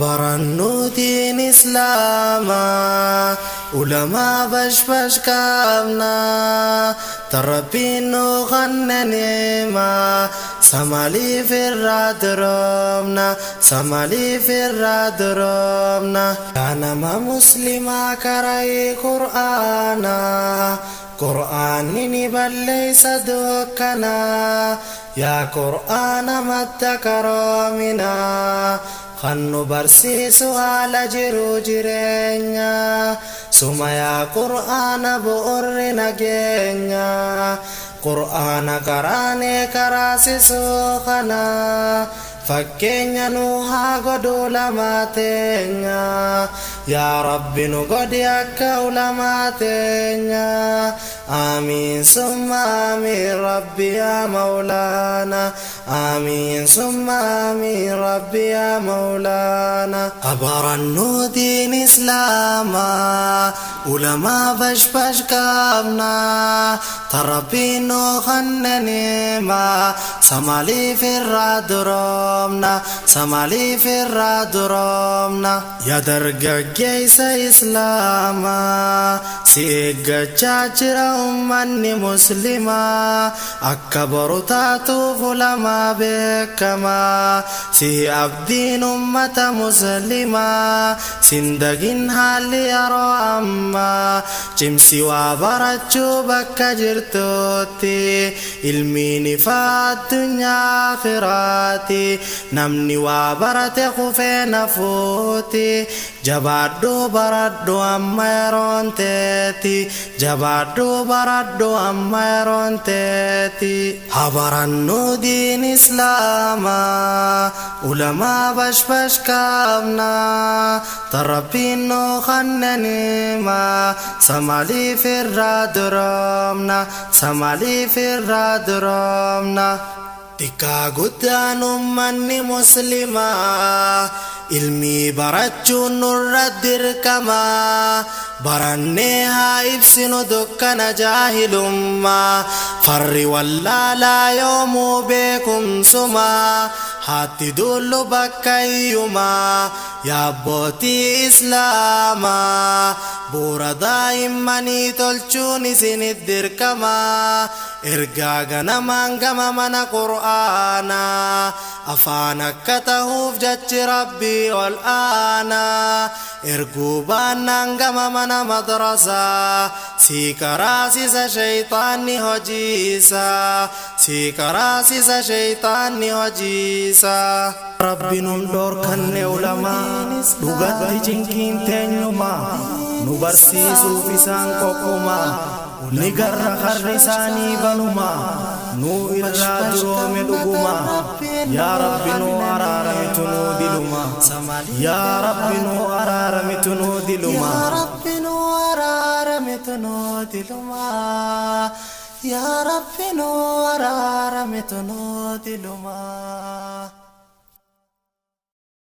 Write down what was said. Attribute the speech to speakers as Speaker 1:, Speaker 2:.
Speaker 1: Habarannu diin Islaamaa ulamaa bashbash qabna tarabbiin nu kanne ni'maa samaliif irraa duroomna samaliif irraa duroomna. Yaa nama muslimaa karai qur'aanaa qur'aanni ni balleeysa dukkanaa yaa qur'aana madda qaroominaa kan nu barsiisu haala jiru jireenya suma yaa qur'aana bu'urri nageenya qur'aana karaanee karaasisuu kana fakkeenya nu haa godhu ulamaa teenya yaa rabbi nu godhi akka ulamaa teenya aamiin summa aamiin rabbi yaa mawlaana aamiin summa aamiin rabbi yaa mawlaana. Habarannu diin islaamaa ulamaa bashbash qabna tarabbiin nu kanne ni'maa samaliif irraa duroomna samaliif irraa duroomna. Yaa dargaggeessa islaamaa si eeggachaa jira ummanni muslimaa akka boru taatuuf ulamaa beekamaa si abdiin ummata muslimaa sindagin haalli yeroo ammaa cimsi waa barachuu bakka jirtutti ilmiin ifaa addunyaa akhiraati namni waa barate kufee nafuuti jabaadhu baradhu amma yeroon teeti jabaadhu baradhu amma yeroon teeti. Habarannu diin islaamaa ulamaa bashbash qabna tarabbiin nu kanne ni'maa samaliif irraa duroomna samaliif irraa duroomna. Xiqqaa guddaan ummanni muslimaa ilmii barachuun nurra dirqamaa barannee haa ibsinu dukkana jaahilummaa farri wallaalaa yoomuu beekumsumaa haatti duullu bakka iyyumaa yaa abbootii islaamaa bu'uura daa'immanii tolchuun isinit dirqamaa ergaa ganamaan gama mana qur'aanaa afaan akka tahuuf jechi rabbii ol aanaa erguu baannaan gama mana madrasaa sii karaasisa shayxaanni hojiisaa sii karaasisa shayxaanni hojiisaa. Rabbi nun dhoorkanne ulamaa dhugatti cinqiin teenyumaa nu barsiisuuf isaan qophumaa ni garra karri isaanii banumaa nuu irraa duroome dhugumaa yaa rabbi nuu araaramitu nuu dilumaa yaa rabbi nuu araaramitu nuu dilumaa. Yaa rabbi nuu araaramitu nuu dilumaa yaa rabbi nuu araaramitu nuu dilumaa.